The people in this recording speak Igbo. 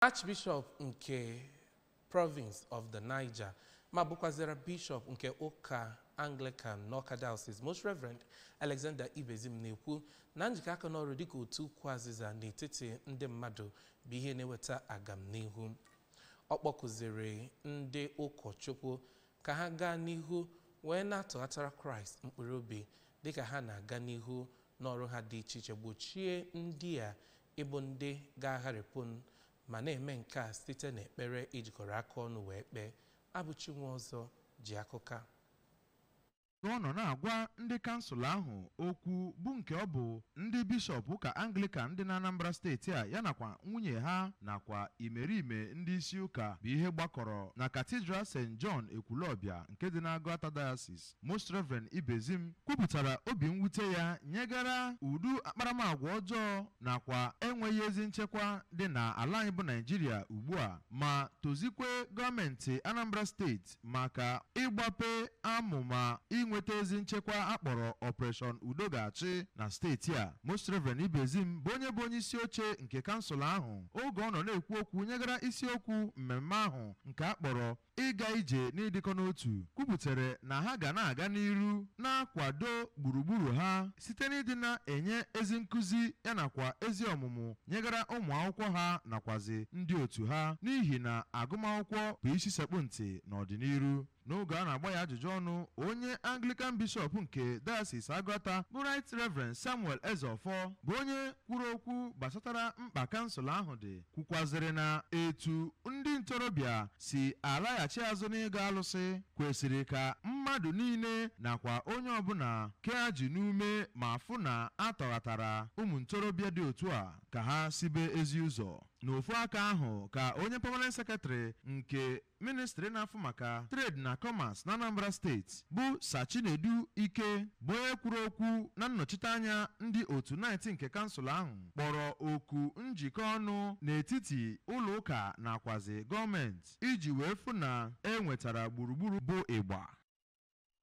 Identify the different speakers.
Speaker 1: Archbishop nke Province of the Niger ma bụkwazịra Bishop nke ụka Anglican n'Awka Diocese, Most Reverend Alexander Ibezim, na-ekwu na njikọ aka n'ọrụ dịka otu ukwu azịza n'etiti ndị mmadụ bụ ihe na-eweta agamnihu. Ọ kpọkụziri ndị ụkọchukwu ka ha gaa n'ihu wee na-atụghatara Kraịst mkpụrụ obi dịka ha na-aga n'ihu n'ọrụ ha dị iche iche, gbochie ndị a ịbụ ndị ga-agharịpụ, ma na-eme nke a site n'ekpere ijikọrọ aka ọnụ wee kpee. Abụchi nwa ọzọ ji akụkọ a.
Speaker 2: Ka ọ nọ na-agwa ndị kansụl ahụ okwu, bụ nke ọ bụ ndị bishọp ụka Anglican dị na Anambra Steeti a, ya nakwa nwunye ha nakwa imerime ndị isi ụka, bụ ihe gbakọrọ na Cathedral St John Ekwulọbịa nke dị n'Agụata Diocese, Most Reverend Ibezim kwupụtara obi mwute ya nyegara udu akparamagwa ọjọọ nakwa enweghị ezi nchekwa dị na ala anyị bụ Naijiria ugbu a, ma tozikwe gọọmenti Anambra Steeti maka ịgbape amụma inweta ezi nchekwa akpọrọ Operation Udo Ga-achị na steeti a. Most Reverend Ibezim bụ onye isi oche nke kansụl ahụ, oge ọ nọ na-ekwu okwu nyegara isiokwu mmemme ahụ nke a kpọrọ "Ịga ije n'ịdịkọ n'otu", kwupụtara na ha ga na-aga n'iru na-akwado gburugburu ha site n'ịdị na-enye ezi nkụzi ya nakwa ezi ọmụmụ nyegara ụmụ akwụkwọ ha nakwazi ndị otu ha, n'ihi na agụmakwụkwọ bụ isi sekpụ ntị n'ọdịnihu. N'oge a na-agba ya ajụjụ ọnụ, onye Anglican Bishop nke Diocese Agụata bụ Right Reverend Samuel Ezeofor, bụ onye kwuru okwu gbasatara mkpa kansụl ahụ dị, kwukwazịrị na etu ndị ntorobịa si alaghachi azụ n'ịga alụsị kwesịrị ka mmadụ niile nakwa onye ọbụla kea ji n'ume ma fụ na atọghatara ụmụ ntorobịa dị otu a ka ha sibe ezi ụzọ. N'ofu aka ahụ ka onye permanent secretary nke ministri na-afụ maka trade na commerce na Anambra Steeti bụ Sachinedu Ike, bụ onye kwuru okwu na nnọchiteanya ndị otu Knight nke kansụl ahụ, kpọrọ oku njikọ ọnụ n'etiti ụlọ ụka nakwazi gọọmenti iji wee fụ na e nwetara gburugburu bụ ịgba.